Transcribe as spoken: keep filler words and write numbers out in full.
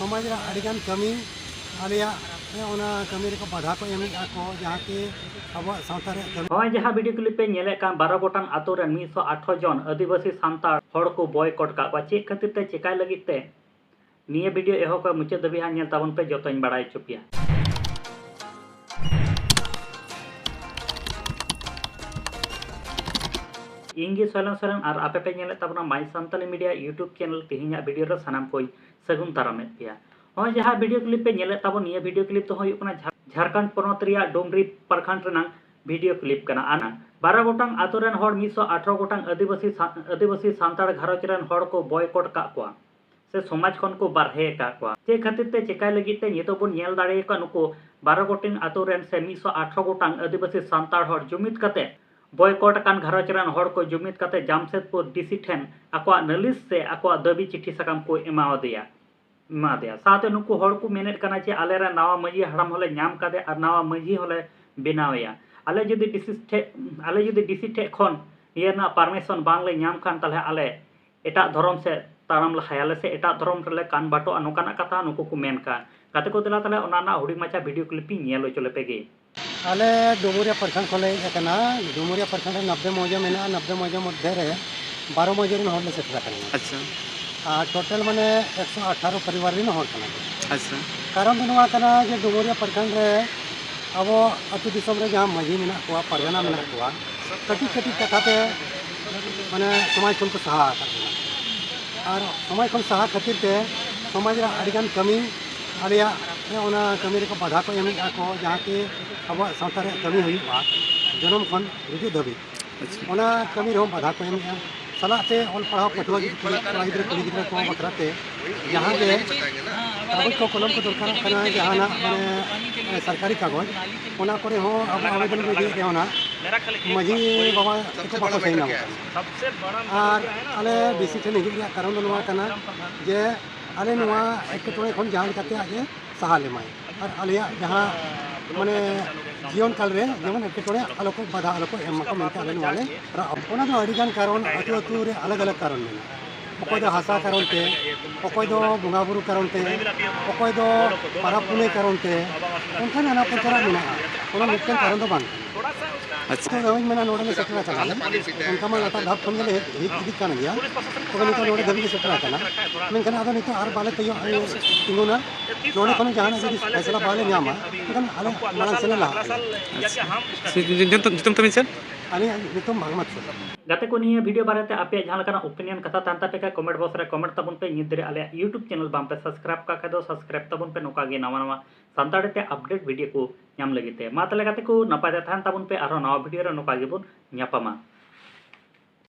ᱥᱚᱢᱟᱡᱽ ᱨᱮ ᱟᱹᱰᱤᱜᱟᱱ ᱠᱟᱹᱢᱤ ᱟᱞᱮᱭᱟᱜ ᱚᱱᱟ ᱠᱟᱹᱢᱤ ᱨᱮᱠᱚ ᱵᱟᱫᱷᱟ ᱠᱚ ᱮᱢᱮᱫᱼᱟ ᱠᱚ, ᱡᱟᱦᱟᱸ ᱠᱤ ᱟᱵᱚᱣᱟᱜ ᱥᱟᱶᱛᱟ ᱨᱮᱭᱟᱜ ᱠᱟᱹᱢᱤ᱾ ᱱᱚᱜᱼᱚᱭ ᱡᱟᱦᱟᱸ ᱵᱷᱤᱰᱤᱭᱳ ᱠᱞᱤᱯ ᱯᱮ ᱧᱮᱞᱮᱫ ᱠᱟᱱ, ᱵᱟᱨᱚ ᱜᱚᱴᱟᱝ ᱟᱛᱳ ᱨᱮᱱ ᱢᱤᱫ ᱥᱚ ᱟᱴᱷᱨᱚ ᱡᱚᱱ ᱟᱹᱫᱤᱵᱟᱹᱥᱤ ᱥᱟᱱᱛᱟᱲ ᱦᱚᱲ ᱠᱚ ᱵᱚᱭᱠᱚᱴ ᱠᱟᱜ ᱠᱚᱣᱟ᱾ ᱪᱮᱫ ᱠᱷᱟᱹᱛᱤᱨ ᱛᱮ, ᱪᱮᱠᱟᱭ ᱞᱟᱹᱜᱤᱫ ᱛᱮ? ᱱᱤᱭᱟᱹ ᱵᱷᱤᱰᱤᱭᱳ ᱮᱦᱚᱵ ᱠᱷᱚᱱ ᱢᱩᱪᱟᱹᱫ ᱫᱷᱟᱹᱵᱤᱡ ᱦᱟᱸᱜ ᱧᱮᱞ ᱛᱟᱵᱚᱱ ᱯᱮ, ᱡᱚᱛᱚᱧ ᱵᱟᱲᱟᱭ ᱦᱚᱪᱚ ᱯᱮᱭᱟ᱾ ᱤᱧ ᱜᱮ ᱥᱚᱭᱞᱚᱱ ᱥᱚᱨᱮᱱ ᱟᱨ ᱟᱯᱮ ᱯᱮ ᱧᱮᱞᱮᱫ ᱛᱟᱵᱚᱱᱟ My Santali Media YouTube channel᱾ ᱛᱮᱦᱮᱧᱟᱜ ᱵᱷᱤᱰᱤᱭᱳ ᱨᱮ ᱥᱟᱱᱟᱢ ᱠᱚᱧ ᱥᱟᱹᱜᱩᱱ ᱫᱟᱨᱟᱢᱮᱫ ᱯᱮᱭᱟ᱾ ᱱᱚᱜᱼᱚᱭ ᱡᱟᱦᱟᱸ ᱵᱷᱤᱰᱤᱭᱳ ᱠᱞᱤᱯ ᱯᱮ ᱧᱮᱞᱮᱫ ᱛᱟᱵᱚᱱ, ᱱᱤᱭᱟᱹ ᱵᱷᱤᱰᱤᱭᱳ ᱠᱞᱤᱯ ᱫᱚ ᱦᱩᱭᱩᱜ ᱠᱟᱱᱟ ᱡᱷᱟ-, ᱡᱷᱟᱲᱠᱷᱚᱸᱰ ᱯᱚᱱᱚᱛ ᱨᱮᱭᱟᱜ ᱰᱩᱢᱨᱤ ᱯᱨᱚᱠᱷᱚᱸᱰ ᱨᱮᱱᱟᱜ ᱵᱷᱤᱰᱤᱭᱳ ᱠᱞᱤᱯ ᱠᱟᱱᱟ᱾ ᱟᱨ ᱵᱟᱨᱚ ᱜᱚᱴᱟᱝ ᱟᱛᱳ ᱨᱮᱱ ᱦᱚᱲ ᱢᱤᱫ ᱥᱚ ᱟᱴᱷᱨᱚ ᱜᱚᱴᱟᱝ ᱟᱹᱫᱤᱵᱟᱹᱥᱤ ᱥᱟ-, ᱟᱹᱫᱤᱵᱟᱹᱥᱤ ᱥᱟᱱᱛᱟᱲ ᱜᱷᱟᱨᱚᱸᱡᱽ ᱨᱮᱱ ᱦᱚᱲ ᱠᱚ ᱵᱚᱭᱠᱚᱴ ᱠᱟᱜ ᱠᱚᱣᱟ ᱥᱮ ᱥᱚᱢᱟᱡᱽ ᱠᱷᱚᱱ ᱠᱚ ᱵᱟᱨᱦᱮ ᱟᱠᱟᱫ ᱠᱚᱣᱟ᱾ ᱪᱮᱫ ᱠᱷᱟᱹᱛᱤᱨ ᱛᱮ, ᱪᱮᱠᱟᱭ ᱞᱟᱹᱜᱤᱫ ᱛᱮ? ᱱᱤᱛᱚᱜ ᱵᱚᱱ ᱧᱮᱞ ᱫᱟᱲᱮᱭᱟᱠᱚᱣᱟ, ᱱᱩᱠᱩ ᱵᱟᱨᱚ ᱜᱚᱴᱮᱱ ᱟᱛᱳ ᱨᱮᱱ ᱥᱮ ᱢᱤᱫ ᱥᱚ ᱟᱴᱷᱨᱚ ᱜᱚᱴᱟᱝ ᱟᱹᱫᱤᱵᱟᱹᱥᱤ ᱥᱟᱱᱛᱟᱲ ᱦᱚᱲ ᱡᱩᱢᱤᱫ ᱠᱟᱛᱮ, ᱵᱚᱭᱠᱚᱴ ᱟᱠᱟᱱ ᱜᱷᱟᱨᱚᱸᱡᱽ ᱨᱮᱱ ᱦᱚᱲ ᱠᱚ ᱡᱩᱢᱤᱫ ᱠᱟᱛᱮ ᱡᱟᱢᱥᱮᱫᱽᱯᱩᱨ ᱰᱤᱥᱤ ᱴᱷᱮᱱ ᱟᱠᱚᱣᱟᱜ ᱱᱟᱹᱞᱤᱥ ᱥᱮ ᱟᱠᱚᱣᱟᱜ ᱫᱟᱹᱵᱤ ᱪᱤᱴᱷᱤ ᱥᱟᱠᱟᱢ ᱠᱚ ᱮᱢᱟᱣᱟᱫᱮᱭᱟ, ᱮᱢᱟᱫᱮᱭᱟ᱾ ᱥᱟᱶᱛᱮ ᱱᱩᱠᱩ ᱦᱚᱲ ᱠᱚ ᱢᱮᱱᱮᱫ ᱠᱟᱱᱟ ᱡᱮ ᱟᱞᱮᱨᱮᱱ ᱱᱟᱣᱟ ᱢᱟᱹᱡᱷᱤ ᱦᱟᱲᱟᱢ ᱦᱚᱸᱞᱮ ᱧᱟᱢ ᱠᱟᱫᱮ ᱟᱨ ᱱᱟᱣᱟ ᱢᱟᱹᱡᱷᱤ ᱦᱚᱸᱞᱮ ᱵᱮᱱᱟᱣᱮᱭᱟ᱾ ᱟᱞᱮ ᱡᱩᱫᱤ ᱰᱤᱥᱤ ᱴᱷᱮᱡ, ᱟᱞᱮ ᱡᱩᱫᱤ ᱰᱤᱥᱤ ᱴᱷᱮᱡ ᱠᱷᱚᱱ ᱱᱤᱭᱟᱹ ᱨᱮᱱᱟᱜ ᱯᱟᱨᱢᱤᱥᱚᱱ ᱵᱟᱝᱞᱮ ᱧᱟᱢ ᱠᱷᱟᱱ, ᱛᱟᱦᱞᱮ ᱟᱞᱮ ᱮᱴᱟᱜ ᱫᱷᱚᱨᱚᱢ ᱥᱮᱫ ᱛᱟᱲᱟᱢ ᱞᱟᱦᱟᱭᱟᱞᱮ ᱥᱮ ᱮᱴᱟᱜ ᱫᱷᱚᱨᱚᱢ ᱨᱮᱞᱮ ᱠᱟᱱᱵᱷᱟᱴᱚᱜᱼᱟ, ᱱᱚᱝᱠᱟᱱᱟᱜ ᱠᱟᱛᱷᱟ ᱱᱩᱠᱩ ᱠᱚ ᱢᱮᱱ ᱠᱟᱱ᱾ ᱜᱟᱛᱮ ᱠᱚ, ᱫᱮᱞᱟ ᱛᱟᱦᱞᱮ ᱚᱱᱟ ᱨᱮᱱᱟᱜ ᱦᱩᱰᱤᱧ ᱢᱟᱪᱷᱟ ᱵᱷᱤᱰᱤᱭᱳ ᱠᱞᱤᱯ ᱤᱧ ᱧᱮᱞ ᱦᱚᱪᱚ ᱞᱮᱯᱮ ᱜᱮ᱾ ᱟᱞᱮ ᱰᱩᱢᱩᱨᱤᱭᱟ ᱯᱨᱚᱠᱷᱚᱸᱰ ᱠᱷᱚᱱ ᱞᱮ ᱦᱮᱡ ᱟᱠᱟᱱᱟ᱾ ᱰᱩᱢᱩᱨᱤᱭᱟ ᱯᱨᱚᱠᱷᱚᱸᱰ ᱨᱮ ᱱᱚᱵᱵᱳᱭ ᱢᱚᱣᱡᱟ ᱢᱮᱱᱟᱜᱼᱟ᱾ ᱱᱚᱵᱵᱳᱭ ᱢᱚᱣᱡᱟ ᱢᱚᱫᱽᱫᱷᱮ ᱨᱮ ᱵᱟᱨᱚ ᱢᱚᱣᱡᱟ ᱨᱮᱱ ᱦᱚᱲ ᱞᱮ ᱥᱮᱴᱮᱨ ᱟᱠᱟᱱᱟ᱾ ᱟᱪᱪᱷᱟ᱾ ᱟᱨ ᱴᱳᱴᱟᱞ ᱢᱟᱱᱮ ᱮᱠᱥᱚ ᱟᱴᱷᱟᱨᱚ ᱯᱚᱨᱤᱵᱟᱨ ᱨᱮᱱ ᱦᱚᱲ ᱠᱟᱱᱟ ᱠᱚ᱾ ᱟᱪᱪᱷᱟ᱾ ᱠᱟᱨᱚᱱ ᱫᱚ ᱱᱚᱣᱟ ᱠᱟᱱᱟ ᱡᱮ ᱰᱩᱢᱩᱨᱤᱭᱟ ᱯᱨᱚᱠᱷᱚᱸᱰ ᱨᱮ ᱟᱵᱚ ᱟᱹᱛᱩ ᱫᱤᱥᱚᱢ ᱨᱮ ᱡᱟᱦᱟᱸ ᱢᱟᱹᱡᱷᱤ ᱢᱮᱱᱟᱜ ᱠᱚᱣᱟ, ᱯᱟᱨᱜᱟᱱᱟ ᱢᱮᱱᱟᱜ ᱠᱚᱣᱟ, ᱠᱟᱹᱴᱤᱡ ᱠᱟᱹᱴᱤᱡ ᱠᱟᱛᱷᱟ ᱛᱮ ᱢᱟᱱᱮ ᱥᱚᱢᱟᱡᱽ ᱠᱷᱚᱱ ᱠᱚ ᱥᱟᱦᱟ ᱟᱠᱟᱫ ᱵᱚᱱᱟ᱾ ᱟᱨ ᱥᱚᱢᱟᱡᱽ ᱠᱷᱚᱱ ᱥᱟᱦᱟ ᱠᱷᱟᱹᱛᱤᱨ ᱛᱮ ᱥᱚᱢᱟᱡᱽ ᱨᱮ ᱟᱹᱰᱤᱜᱟᱱ ᱠᱟᱹᱢᱤ ᱟᱞᱮᱭᱟᱜ ᱚᱱᱟ ᱠᱟᱹᱢᱤ ᱨᱮᱠᱚ ᱵᱟᱫᱷᱟ ᱠᱚ ᱮᱢᱮᱫᱼᱟ ᱠᱚ, ᱡᱟᱦᱟᱸ ᱠᱤ ᱟᱵᱚᱣᱟᱜ ᱥᱟᱶᱛᱟ ᱨᱮᱭᱟᱜ ᱠᱟᱹᱢᱤ ᱦᱩᱭᱩᱜᱼᱟ ᱡᱚᱱᱚᱢ ᱠᱷᱚᱱ ᱜᱩᱡᱩᱜ ᱫᱷᱟᱹᱵᱤᱡ᱾ ᱟᱪᱪᱷᱟ᱾ ᱚᱱᱟ ᱠᱟᱹᱢᱤ ᱨᱮᱦᱚᱸ ᱵᱟᱫᱷᱟ ᱠᱚ ᱮᱢᱮᱫᱼᱟ᱾ ᱥᱟᱞᱟᱜ ᱛᱮ ᱚᱞ ᱯᱟᱲᱦᱟᱣ ᱯᱟᱹᱴᱷᱩᱣᱟᱹ ᱠᱚᱲᱟ ᱜᱤᱫᱽᱨᱟᱹ ᱠᱩᱲᱤ ᱜᱤᱫᱽᱨᱟᱹ ᱠᱚ ᱵᱟᱠᱷᱨᱟ ᱛᱮ ᱡᱟᱦᱟᱸ ᱜᱮ ᱠᱟᱜᱚᱡᱽ ᱠᱚ ᱠᱚᱞᱚᱢ ᱠᱚ ᱫᱚᱨᱠᱟᱨᱚᱜ ᱠᱟᱱᱟ, ᱡᱟᱦᱟᱱᱟᱜ ᱢᱟᱱᱮ ᱥᱚᱨᱠᱟᱨᱤ ᱠᱟᱜᱚᱡᱽ, ᱚᱱᱟ ᱠᱚᱨᱮ ᱦᱚᱸ ᱟᱵᱚ ᱟᱵᱮᱫᱚᱱ ᱵᱚ ᱤᱫᱤᱭᱮᱫ ᱨᱮᱦᱚᱸ ᱱᱟᱜ ᱢᱟᱹᱡᱷᱤ ᱵᱟᱵᱟ ᱛᱟᱠᱚ ᱵᱟᱠᱚ ᱥᱟᱹᱦᱤ ᱧᱟᱢ ᱠᱟᱱᱟ᱾ ᱟᱨ ᱟᱞᱮ ᱰᱤᱥᱤ ᱴᱷᱮᱱ ᱦᱤᱡᱩᱜ ᱨᱮᱭᱟᱜ ᱠᱟᱨᱚᱱ ᱫᱚ ᱱᱚᱣᱟ ᱠᱟᱱᱟ ᱡᱮ ᱟᱞᱮ ᱱᱚᱣᱟ ᱮᱴᱠᱮᱴᱚᱬᱮ ᱠᱷᱚᱱ ᱡᱟᱦᱟᱸ ᱞᱮᱠᱟᱛᱮ ᱟᱡ ᱮ ᱥᱟᱦᱟ ᱞᱮᱢᱟᱭ᱾ ᱟᱨ ᱟᱞᱮᱭᱟᱜ ᱡᱟᱦᱟᱸ ᱢᱟᱱᱮ ᱡᱤᱭᱚᱱ ᱠᱟᱞ ᱨᱮ ᱡᱮᱢᱚᱱ ᱮᱴᱠᱮᱴᱚᱬᱮ ᱟᱞᱚ ᱠᱚ ᱵᱟᱫᱷᱟ ᱟᱞᱚ ᱠᱚ ᱮᱢ ᱢᱟᱠᱚ ᱢᱮᱱᱛᱮ ᱟᱞᱮ ᱱᱚᱣᱟ ᱞᱮ ᱨᱟᱜ᱾ ᱚᱱᱟ ᱫᱚ ᱟᱹᱰᱤᱜᱟᱱ ᱠᱟᱨᱚᱱ, ᱟᱹᱛᱩ ᱟᱹᱛᱩ ᱨᱮ ᱟᱞᱟᱜᱽ ᱟᱞᱟᱜᱽ ᱠᱟᱨᱚᱱ ᱢᱮᱱᱟᱜᱼᱟ᱾ ᱚᱠᱚᱭ ᱫᱚ ᱦᱟᱥᱟ ᱠᱟᱨᱚᱱ ᱛᱮ, ᱚᱠᱚᱭ ᱫᱚ ᱵᱚᱸᱜᱟ ᱵᱩᱨᱩ ᱠᱟᱨᱚᱱ ᱛᱮ, ᱚᱠᱚᱭ ᱫᱚ ᱯᱟᱨᱟᱵᱽ ᱯᱩᱱᱟᱹᱭ ᱠᱟᱨᱚᱱ ᱛᱮ, ᱚᱱᱠᱟᱱ ᱱᱟᱱᱟ ᱯᱨᱚᱠᱟᱨᱟᱜ ᱢᱮᱱᱟᱜᱼᱟ᱾ ᱚᱱᱟ ᱢᱤᱫᱴᱮᱱ ᱠᱟᱨᱚᱱ ᱫᱚ ᱵᱟᱝ ᱠᱟᱱᱟ᱾ ᱟᱪᱪᱷᱟ᱾ ᱛᱚ ᱱᱚᱣᱟᱧ ᱢᱮᱱᱟ, ᱱᱚᱰᱮ ᱞᱮ ᱥᱮᱴᱮᱨ ᱟᱠᱟᱱᱟ ᱞᱮ᱾ ᱚᱱᱠᱟ ᱢᱟ ᱞᱟᱛᱟᱨ ᱫᱷᱟᱯ ᱠᱷᱚᱱ ᱜᱮᱞᱮ ᱦᱮᱡ ᱦᱮᱡ ᱤᱫᱤᱜ ᱠᱟᱱ ᱜᱮᱭᱟ, ᱛᱚᱵᱮ ᱱᱤᱛᱚᱜ ᱱᱚᱰᱮ ᱫᱷᱟᱹᱵᱤᱡ ᱞᱮ ᱥᱮᱴᱮᱨ ᱟᱠᱟᱱᱟ᱾ ᱢᱮᱱᱠᱷᱟᱱ ᱟᱫᱚ ᱱᱤᱛᱚᱜ ᱟᱨ ᱵᱟᱞᱮ ᱛᱤᱸᱜᱩ ᱛᱤᱸᱜᱩᱱᱟ᱾ ᱱᱚᱰᱮ ᱠᱷᱚᱱ ᱡᱟᱦᱟᱱᱟᱜ ᱡᱩᱫᱤ ᱯᱷᱟᱭᱥᱟᱞᱟ ᱵᱟᱞᱮ ᱧᱟᱢᱟ, ᱮᱱᱠᱷᱟᱱ ᱟᱞᱮ ᱢᱟᱲᱟᱝ ᱥᱮᱫ ᱞᱮ ᱞᱟᱦᱟᱜᱼᱟ᱾ ᱟᱪᱪᱷᱟ᱾ ᱥᱮ ᱧᱩᱛᱩᱢ, ᱧᱩᱛᱩᱢ ᱛᱟᱵᱤᱱ ᱥᱮ? ᱟᱹᱞᱤᱧᱟᱜ ᱧᱩᱛᱩᱢ ᱢᱚᱦᱚᱢᱢᱚᱫ ᱥᱚᱞᱤᱢ᱾ ᱜᱟᱛᱮ ᱠᱚ, ᱱᱤᱭᱟᱹ ᱵᱷᱤᱰᱤᱭᱳ ᱵᱟᱨᱮᱛᱮ ᱟᱯᱮᱭᱟᱜ ᱡᱟᱦᱟᱸ ᱞᱮᱠᱟᱱᱟᱜ ᱚᱯᱤᱱᱤᱭᱚᱱ ᱠᱟᱛᱷᱟ ᱛᱟᱦᱮᱱ ᱛᱟᱯᱮ ᱠᱷᱟᱡ ᱠᱚᱢᱮᱱᱴ ᱵᱚᱠᱥ ᱨᱮ ᱠᱚᱢᱮᱱᱴ ᱛᱟᱵᱚᱱ ᱯᱮ᱾ ᱱᱤᱛ ᱫᱷᱟᱹᱨᱤᱡ ᱟᱞᱮᱭᱟᱜ ᱭᱩᱴᱩᱵᱽ ᱪᱮᱱᱮᱞ ᱵᱟᱝ ᱯᱮ ᱥᱟᱵᱥᱠᱨᱟᱭᱤᱵᱽ ᱠᱟᱜ ᱠᱷᱟᱡ ᱫᱚ ᱥᱟᱵᱥᱠᱨᱟᱭᱤᱵᱽ ᱛᱟᱵᱚᱱ ᱯᱮ, ᱱᱚᱝᱠᱟ ᱜᱮ ᱱᱟᱣᱟ ᱱᱟᱣᱟ ᱥᱟᱱᱛᱟᱲᱤ ᱛᱮ ᱟᱯᱰᱮᱴ ᱵᱷᱤᱰᱤᱭᱳ ᱠᱚ ᱧᱟᱢ ᱞᱟᱹᱜᱤᱫ ᱛᱮ᱾ ᱢᱟ ᱛᱟᱦᱞᱮ ᱜᱟᱛᱮ ᱠᱚ, ᱱᱟᱯᱟᱭ ᱛᱮ ᱛᱟᱦᱮᱱ ᱛᱟᱵᱚᱱ ᱯᱮ, ᱟᱨᱦᱚᱸ ᱱᱟᱣᱟ ᱵᱷᱤᱰᱤᱭᱳ ᱨᱮ ᱱᱚᱝᱠᱟ ᱜᱮᱵᱚᱱ ᱧᱟᱯᱟᱢᱟ᱾